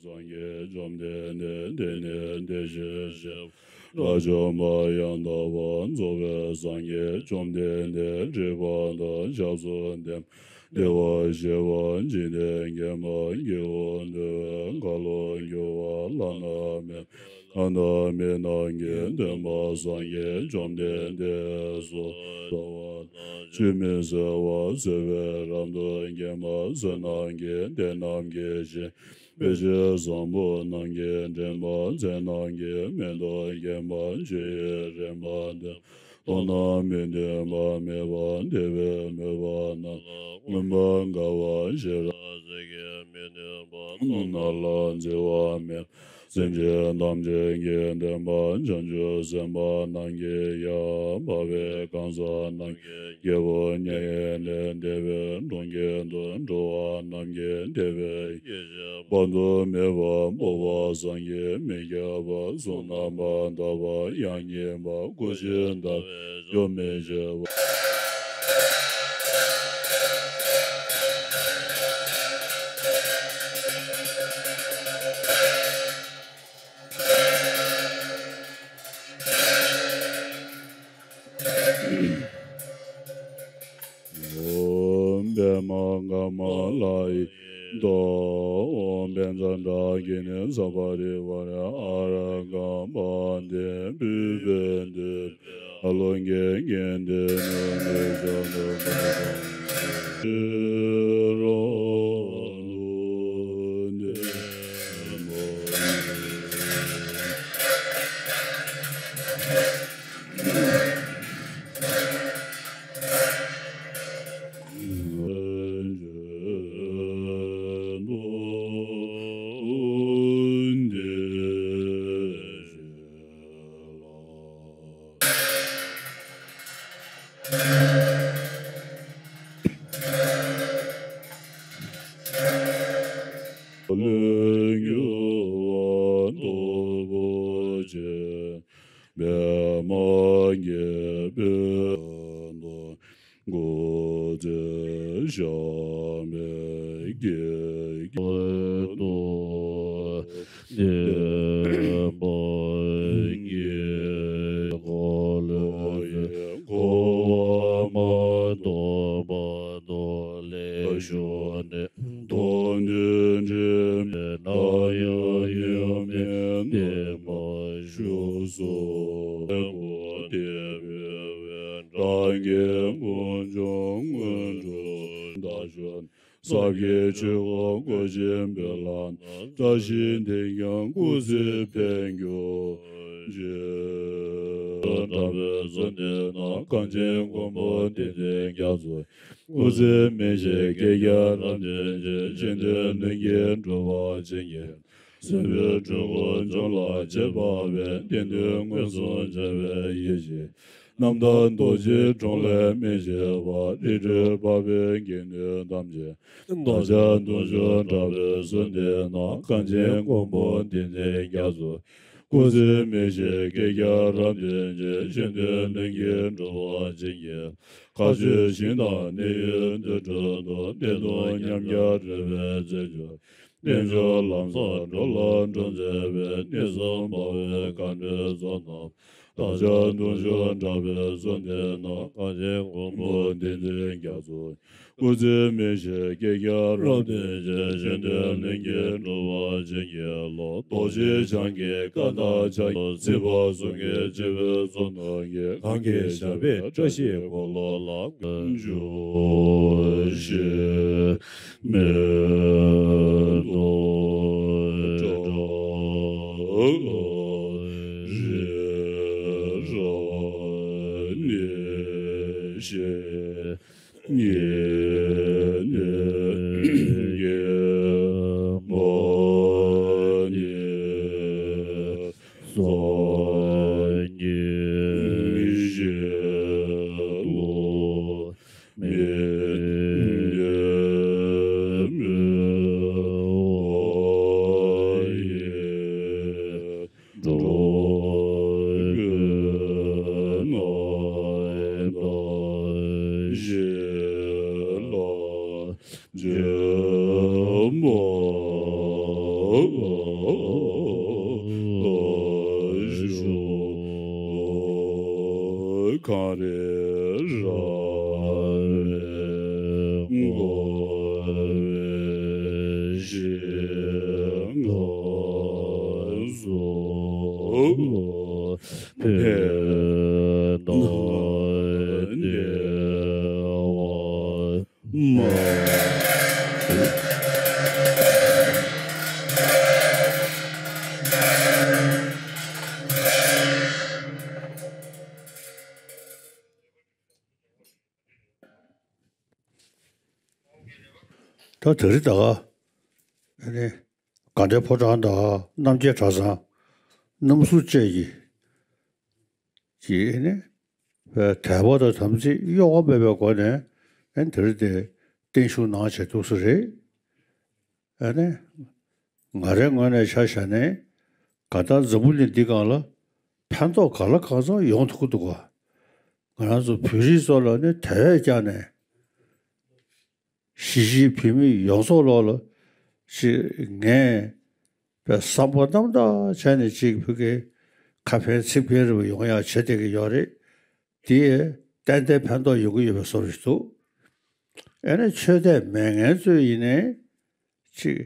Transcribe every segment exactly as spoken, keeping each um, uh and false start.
སངས་རྒྱས་བཅོམ་ལྡན་འདས་དེ་ནས་དེ་བཞིན་གཤེགས་པ་དགྲ་བཅོམ་པ་ཡང་དག་པར་རྫོགས་པའི་སངས་རྒྱས་བཅོམ་ལྡན་འདས་སྒྲིབ་པ་དང་སྐྱབས་སུ་ལྡན་པ། བདེ་བར་གཤེགས་པ་འཇིག་རྟེན་མཁྱེན་པ་སྐྱེས་བུ་འདུལ་བའི་ཁ་ལོ་སྒྱུར་བ་བླ་ན་མེད་པ། ལྷ་དང་མི་རྣམས་ཀྱི་སྟོན་པ་སངས་རྒྱས་བཅོམ་ལྡན་འདས་སོ། ལྟ་བ་དང་ཆུད་མི་ཟ་བ་བཟོད་པས་རབ་ཏུ་འགེངས་པ་བསོད་ནམས་ཀྱི་གཏེར་རྣམས་ཀྱི་གཞི། དཔེ་བྱད་བཟང་པོ་རྣམས་ཀྱིས་འདྲེན་པ་རྫས་རྣམས་ཀྱི་མེ་ཏོག་རྒྱས་པ་ཆུ་ཡི་རེག་མ་ལྡན་པ། མཐོང་ན་མི་མཐུན་པ་མེད་པ་བདེ་བའི་མོས་པ་རྣམས་མངོན་པར་དགའ་བ་ཞེས་རབ་གསལ་གྱི་མི་མཐུན་པ་རྣམས་ལ་འཛིན་པ་མེད་པ། སེམས་ཅན་ཐམས་ཅད་ཀྱི་སྟོན་པ་བྱང་ཆུབ་སེམས་དཔའ་རྣམས་ཀྱི་ཡང་དག་པའི་གང་ཟག་རྣམས་ཀྱི་རྒྱལ་པོ་མྱ་ངན་ལས་འདས་པའི་གྲོང་ཁྱེར་དུ་འགྲོ་བ་རྣམས་ཀྱི་བདེ་བའི་ཡེ་ཤེས་དཔག་ཏུ་མེད་པ་སྤོབས་པ་བསམ་གྱིས་མི་ཁྱབ་པ་གཟུགས་རྣམ་པར་དག་པ་ཡང་སྙིང་པ་སྐུ་ཞིང་དག་པའི་ཆོས་མི་འཆབ་པ། ཨོཾ་པདྨ་ཀ་མ་ལ་ཡེ་ཏོ། ཨོཾ་པཉྩ་ཏ་གི་ནི་ས་པ་རི་ཝཱ་ར་ཨ་ར་ཀ་པཱ་ཏི་པུཥྤེ་ཏི་ཨ་ལོ་ཀེ་ཀན་ཏི་ནི་ནི་ཇོ་ནོ་ཀ་ཏང་ཏི་རོ་ནུ་ནི་མོ་ནི། ལུས་རྒྱུ་བ་སྟོབས་པོ་ཆེ། པདྨ་རྒྱལ་པོའི་མདོ། སྐུ་ཚེ་ཞབས་པད་བསྐལ་དུ་བརྟན་པར་བགྱི། འཁོར་ལོ་ཡི་འཁོར་བ་མ་ཐོབ་བར་དུ་ལེགས་བཞུགས་ནས། མདོ་འདི་དྲན་པས་ན་ཡང་ཡོན་མེད་བརྟན་པར་བཞུགས་སོ། སྐུ་བལྟས་པའི་བོད་འབྲང་རྒྱལ་ཀུན་འབྱུང་དངོས་གྲུབ་ཟླ་གཞོན། ཟབ་རྒྱས་ཆོས་འཁོར་བཀོད་ཆེན་བོད་ལ་སྣང་། བཀྲ་ཤིས་དེས་ཀྱང་སྐུ་ཚེ་འཕེལ་གྱུར་ཅིག། གྲགས་པའི་གསོལ་འདེབས་ནང་གངས་ཅན་མགོན་པོ་བསྟན་འཛིན་རྒྱ་མཚོ། སྐུ་ཚེ་མི་ཤིགས་བསྐལ་བརྒྱར་རབ་བརྟན་ཅིང་། གཞན་དོན་ལྷུན་གྱིས་འགྲུབ་པར་བྱིན་གྱིས། སྲིད་པའི་འཁྲུལ་འཁོར་འཇོམས་ལ་བྱེད་པ་བས། བདེན་དོན་མངོན་སུམ་འཆར་བའི་ཡེ་ཤེས། རྣམ་དག་རྡོ་རྗེའི་དྲུང་ལས་མི་ཕྱེད་པ། རིགས་རུས་འཕགས་པའི་དགེ་འདུན་ཐམས་ཅད། བདག་ཅག་གདུང་ཤུགས་དྲག་པོས་གསོལ་འདེབས་ནང་། གངས་ཅན་མགོན་པོ་བསྟན་འཛིན་རྒྱ་མཚོ། སྐུ་ཚེ་མི་ཤིགས་བསྐལ་བརྒྱར་རབ་བརྟན་ཅིང་། གཞན་དོན་ལྷུན་གྱིས་འགྲུབ་པར་བྱིན་གྱིས། མཁའ་སྤྱོད་ཞིང་དང་གནས་ཡུལ་དུར་ཁྲོད་དུ། བདེན་སྟོང་ཉམས་བརྒྱ་རོལ་པའི་རྩེད་འཇོ། རྣལ་འབྱོར་ལམ་བཟང་འགྲོ་ལ་སྒྲོལ་མཛད་པའི། གནས་གསུམ་འཕགས་པའི་མཁའ་འགྲོའི་ཚོགས་རྣམས། བདག་ཅག་གདུང་ཤུགས་དྲག་པོས་གསོལ་འདེབས་ནང་། གངས་ཅན་མགོན་པོ་བསྟན་འཛིན་རྒྱ་མཚོ། སྐུ་ཚེ་མི་ཤིགས་བསྐལ་བརྒྱར་རབ་བརྟན་ཅིང་། གཞན་དོན་ལྷུན་གྱིས་འགྲུབ་པར་བྱིན་གྱིས་རློབས། རྡོ་རྗེ་འཆང་གི་བཀའ་དང་ཕྱག་རྒྱས། སྲིད་པ་གསུམ་གྱི་སྤྱི་བོའི་ཚོགས་རྣམས་ཀྱིས། གང་གི་ཞབས་པད་བཀྲ་ཤིས་འཁོར་ལོ་ལ། ཀུན་འབྱུང་ཞིང་མེ་ཏོག་བཀྲ་ཤིས་རབ་གནས་ཤིང་། ཉེ་གནས་རྒྱལ་མ་ཉེ་སངས་རྒྱས་ལུགས་མི་འགལ་མི་འོང་ཡེ། འགྲོ་ཀུན་ གངས་རི་ར་བས་བསྐོར་བའི་ཞིང་ཁམས་སུ། ཕན་ན་བདེ་བ་མ། ད་དེ་རིང་ད་ག་ཨ་ནི་དགའ་ལྡན་ཕོ་བྲང་དང་རྣམ་རྒྱལ་གྲྭ་ཚང་རྣམ་ཟུར་བཅས་ཀྱིས་ཀྱིས་ཨ་ནི་དད་པ་དང་དམ་ཚིག་གཡོ་བ་མེད་པའི་སྒོ་ནས་ཨ་ནི་དེ་རིང་དེ་བརྟན་བཞུགས་གནང་བྱས་འདུག་ས་རེད། ཨ་ནི་ང་རའི་ངོས་ནས་ཆ་བཞག་ནས་ག་ད་འཛམ་བུ་གླིང་འདི་སྒང་ལ་ཕན་ཐོགས་ག་ལ་གང་འཚམ་ཡོང་ཐུབ་ཀྱི་འདུག་ག་ང་རང་ཚོ་བོད་རིགས་ཚོ་ལ་ནི་དེ་བས་ཀྱང་ནས། གཞིས་བྱེས་བོད་མི་ཡོངས་རྫོགས་ལོག་ལ་ཅིག་ངས་པའི་བསམ་པ་རྣམ་དག་བྱས་ནས་ཅིག་བོད་ཀྱི་ཁ་ཕན་ཚིག་ཕན་རེ་བ་ཡོང་ཡག་བྱེད་བསྡད་ཀྱི་ཡོད་རེད། དེ་ཏན་ཏན་ཕན་ཐོགས་ཡོང་གི་ཡོད་པའི་བཟོ་འདྲ་ཞིག་འདུག་ཨ་ནི་ཆོས་དད་མེད་མཁན་ཚོས་ཡིན་ནའི་ཅིག་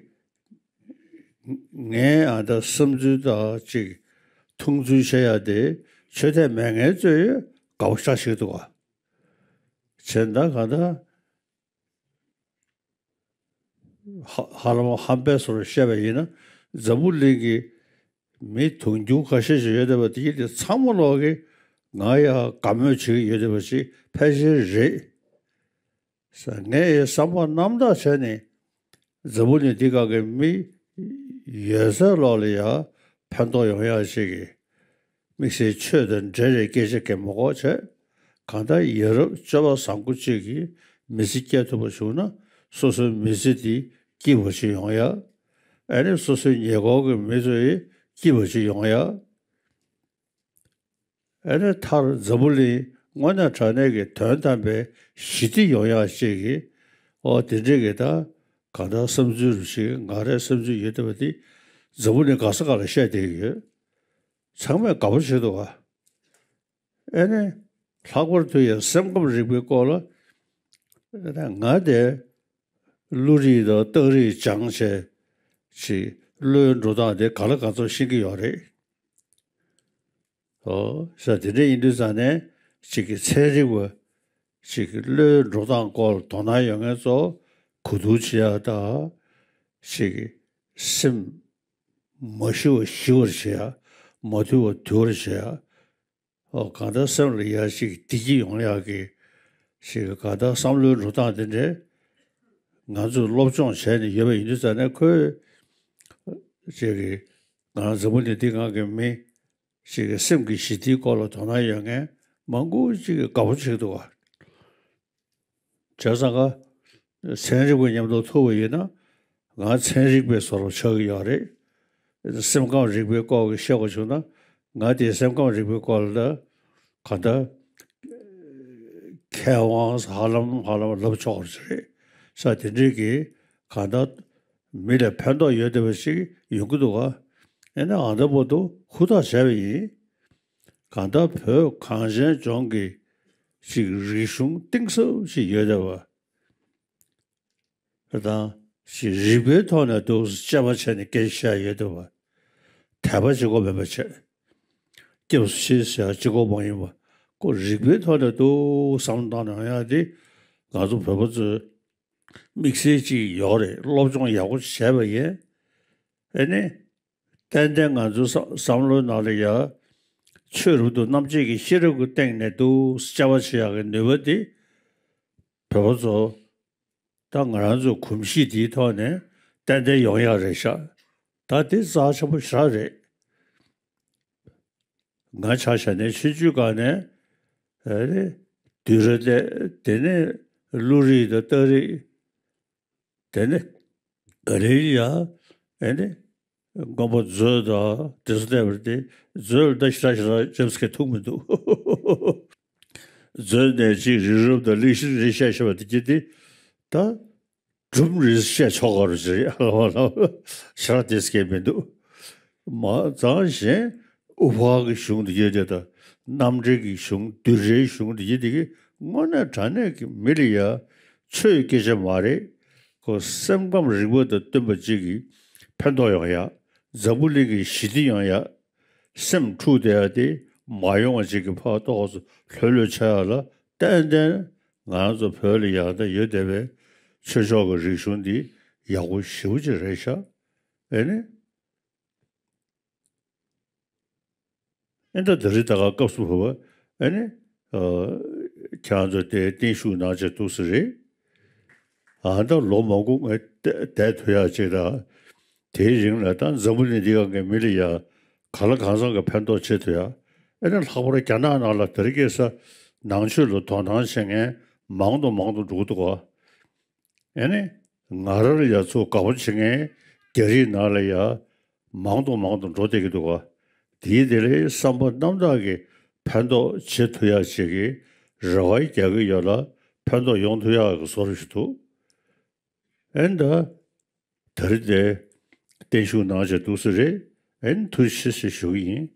ངའི་ཨ་ད་བསམ་ཚུལ་དང་ཅིག་མཐོང་ཚུལ་བཤད་ཡག་དེ་ཆོས་དད་མེད་མཁན་ཚོས་དགའ་པོ་ཞེ་དྲག་འདུག་ག་བྱས་ན་གང་ལྟར། ཧ་ཧ་ལམ་ཧམ་པའི་བཟོ་འདྲ་བཤད་པ་ཡིན་ན་འཛམ་བུ་གླིང་གི་མི་དུང་ཕྱུར་ཁ་ཤས་ཤིག་ཡོད་བསྡད་པ་དེ་གྱིས་དེ་ཚང་མ་ལོག་གིས་ང་ཡ་དགའ་མོས་བྱེད་ཀྱི་ཡོད་བསྡད་པ་ཞིག་ཕལ་ཆེར་རེད། ས་ངས་བསམ་པ་རྣམ་དག་བྱས་ནས་འཛམ་བུ་གླིང་འདི་སྒང་གི་མི་ཡོད་ཚད་ལོག་ལ་ཡ་ཕན་ཐོགས་ཡོང་ཡག་ཅིག་གི་དམིགས་བསལ་ཆོས་དང་འབྲེལ་བའི་སྐད་ཆ་གང་མ་གོ་བྱས། གང་ལྟར་ཡ་རབས་སྤྱོད་པ་བཟང་པོ་གཅིག་གིས་མི་ཚེ་སྐྱེལ་ཐུབ་པ་བྱུང་ན་སོ་སོའི་མི་ཚེ་འདི་སྐྱིད་པོ་ཞིག་ཡོང་ཡ། ཨ་ནི་སོ་སོའི་ཉེ་འཁོར་གྱི་མི་ཚོ་ཡི་སྐྱིད་པོ་ཞིག་ཡོང་ཡ། ཨ་ནི་མཐར་འཛམ་བུ་གླིང་དངོས་གནས་དྲང་གནས་ཀྱི་དོན་དམ་པའི་ཞི་བདེ་ཡོང་ཡ་ཅིག་གི་ཨོ་དེ་འདྲས་ཀྱི་ད་གང་ལྟར་བསམ་ཚུལ་རུ་ཞིག་ང་རའི་བསམ་ཚུལ་ཡོད་བསྡད་པ་འདི་འཛམ་བུ་གླིང་ག་ས་ག་ལ་བཤད་བསྡད་ཀྱི་ཡོད། ཚང་མས་དགའ་པོ་བྱེད་འདུག་ག་ཨེ་ནི། ལྷག་པར་དུ་ཡང་སེམས་ཁམས་རིག་པའི་སྐོར་ལ། ཨེ་ནི་ང་དེ་བློ་རིག་དང་རྟགས་རིག་སྦྱངས་བྱས་ཅིག་བློའི་འགྲོ་སྟངས་དེ་ག་ལ་ག་ཚོད་ཤེས་ཀྱི་ཡོད་རེད། ཨོ་ས་དེ་འདྲ་ཡིན་དུས་ཙང་ནས་ཅིག་གི་ཚན་རིག་པ་ཅིག་གི་བློའི་འགྲོ་སྟངས་སྐོར་ལ་དོ་སྣང་ཡོད་མཁན་ཚོ་གོ་བསྡུར་བྱེད་ཡག་དང་། ཅིག་གི་སེམས་མ་ཞི་བ་ཞི་བར་བྱེད་ཡག་མ་དུལ་བ་དུལ་བར་བྱེད་ཡག་ཨོ་གང་ལྟར་སེམས་ལ་ཡ་ཞིག་བདེ་སྐྱིད་ཡོང་ཡག་གི་ཞིག་གང་ལྟར་བསམ་བློའི་འགྲོ་སྟངས་དེ་འདྲས་ང་ཚོས་སློབ་སྦྱོང་བྱས་ནས་ཡོད་པ་ཡིན་དུས་ཙང་ནས་ཁོས་ཅིག་གི་ང་འཛམ་བུ་གླིང་འདི་སྒང་གི་མི་ཞིག་གི་སེམས་ཀྱི་ཞི་བདེའི་སྐོར་ལ་དོ་སྣང་ཡོད་མཁན་མང་པོ་ཅིག་གིས་དགའ་པོ་བྱེད་འདུག་ག་བྱས་ཙང་ཀ་ཚན་རིག་པ་མཉམ་དུ་ཐུག་པ་ཡིན་ན་ང་ཚན་རིག་པའི་བཟོ་འདྲ་ཆགས་ཀྱི་ཡོད་རེད། སེམས་ཁམས་རིག་པའི་སྐོར་གྱི་བཤད་པ་བྱུང་ན་ང་དེའི་སེམས་ཁམས་རིག་པའི་སྐོར་ལ་གང་ལྟར་མཁས་དབང་ཧ་ལམ་ཧ་ལམ་ལབ་ཆོག་པ་ཞིག་རེད། ས་དེ་འདྲའི་གི་གང་ལྟར་མི་ལ་ཕན་ཐོགས་ཡོད་བསྡད་པ་ཞིག་ཡོང་གི་འདུག་ག་ཨེ་ན་ཨ་འདྲ་པོ་འདུག་ཧུར་ཐག་བྱས་པ་ཡིན། གང་ལྟར་བོད་གངས་ཅན་ལྗོངས་ཀྱི་ཅིག་རིག་གཞུང་གཏིང་ཟབ་ཅིག་ཡོད་བསྡད་པ་དང་ཅིག་རིག་པའི་ཐོག་ནས་འདུག་དཔྱད་པ་བྱས་ནས་སྐད་ཆ་བཤད་ཡོད་བསྡད་པ། དད་པ་གཅིག་པོ་མེད་པ་བྱས། སྐྱབས་སུ་མཆི་ཟེར་ཡག་གཅིག་པོ་མ་ཡིན་པ་ཁོ་རིག་པའི་ཐོག་ནས་འདུག་བསམ་བློ་བཏང་ནས་ཡོང་ཡག་དེ་ང་ཚོ་བོད་པ་ཚོས་དམིགས་བསལ་ཅིག་ཡོད་རེད། སློབ་སྦྱོང་ཡག་པོ་བྱས་པ་ཡིན། ཨེ་ནི། ཏན་ཏན་ང་ཚོའི་བསམ་བསམ་བློའི་ནང་ལ་ཡ། ཆོས་རབ་ཏུ་རྣམ་འབྱེད་ཀྱི་ཤེས་རབ་ཀྱི་སྟེང་ནས་འདུག་དཔྱད་པ་བྱེད་ཡག་གི་ནུས་པ་དེ། བོད་པ་ཚོ། ད་ང་རང་ཚོའི་གོམས་གཤིས་དེའི་ཐོག་ནས་ཏན་ཏན་ཡོང་ཡག་རེད་ཤག་ད་དེ་རྩ་ཆེན་པོ་ཞེ་དྲག་རེད། ང་ཆ་བཞག་ནས་ཆུང་ཆུང་སྒང་ནས་ཨ་རེ་བསྡུས་གྲྭ་སླེབས། དེ་ནས་བློ་རིག་དང་རྟགས་རིག་དེ་ནས་ག་རེ་ཡ་ཨ་ནི་མགོན་པོ་མཛོད་དང་དེ་ཚོ་བལྟས་པ་དེ་མཛོད་ལ་ད་ཞེ་དྲག་ཞེ་དྲག་ཅེམ་སི་ཁེ་ཐུག་མི་འདུག་མཛོད་ནས་ཅིག་རི་རབ་དང་གླིང་ཤིང་རེ་བཤད་བཤད་པ་དེ་གྱིས་དེ་ད་སྒྲུང་རེ་བཤད་ཆོག་ག་རུ་ཅི་རེད། ལ་བ་ལ་ཞེ་དྲག་དེ་སྐད་མི་འདུག་མ་ཙང་གཞན། དབུ་ཕར་གྱི་གཞུང་འདི་གྱད་དེ་དང་། རྣམ་འགྲེལ་གྱི་གཞུང་བསྡུས་གྲྭའི་གཞུང་འདི་གྱད་དེ་གིས་དངོས་གནས་དྲང་གནས་ཀྱི་མི་ལ་ཡ་ཆོས་སྐད་ཆ་མ་རེད། ཁོ་སེམས་ཁམས་རིག་པ་དང་བསྟུན་པ་ཅིག་གིས་ཕན་ཐོགས་ཡོང་ཡ། འཛམ་བུ་གླིང་གི་ཞི་བདེ་ཡོང་ཡ། སེམས་འཁྲུག་བསྡད་ཡ་དེ་མ་ཡོང་བ་ཅིག་གི་ཕར་ཏོག་ཙམ་ལྷོད་ལྷོད་ཆགས་ཡ་ལ་ཏན་ཏན་ང་རང་ཚོ་བོད་ལ་ཡ་ད་ཡོད་བསྡད་པའི་ཆོས་ཕྱོགས་ཀྱི་རིག་གཞུང་འདི་ཡག་པོ་ཞེ་པོ་ཅིག་རེད་ཤག་ཨེ་ནི། ཨེ་ད་དེ་རིང་ད་ག་སྐབས་སུ་བབ་པ་ཨེ་ནི། ཨ། ཁྱེད་རང་ཚོ་དེ་བརྟན་བཞུགས་གནང་བྱས་འདུག་ས་རེད། ཨ་ད་ལོ་མང་པོ་ངས་བསྡད་བསྡད་ཐུབ་ཡག་ཅིག་དང་། དེའི་རིང་ལ་ད་འཛམ་བུ་གླིང་འདི་སྒང་གི་མི་ལ་ཡ་གང་ལ་གང་འཚམ་གྱི་ཕན་ཐོགས་བྱེད་ཐུབ་ཡག་ཨེ་ནི་ལྷག་པར་རྒྱ་ནག་ནང་ལ་དེ་རིང་ཁ་སང་ནང་ཆོས་ལ་དོ་སྣང་བྱེད་མཁན་མང་དུ་མང་དུ་འགྲོ་གི་འདུག་ག་ཨེ་ནི། ང་རང་ལ་ཡ་ཚུར་དགའ་པོ་བྱེད་མཁན་རྒྱ་རིགས་ནང་ལ་ཡ་མང་དུ་མང་དུ་འགྲོ་བསྡད་ཀྱི་འདུག་ག་དེའི་དེ་ལས་བསམ་པ་རྣམ་དག་གིས་ཕན་ཐོགས་བྱེད་ཐུབ་ཡག་ཅིག་གི་རེ་བ་རྒྱག་གི་ཡོད་ལ། ཕན་ཐོགས་ཡོང་ཐུབ་ཡག་གི་བཟོ་འདྲ་ཞིག་འདུག་ཨེ་ད་དེ་རིང་དེ་བརྟན་བཞུགས་གནང་བྱས་འདུག་ས་རེད། ཨེ་ཐུགས་རྗེ་ཆེ་ཞུ་གི་ཡིན།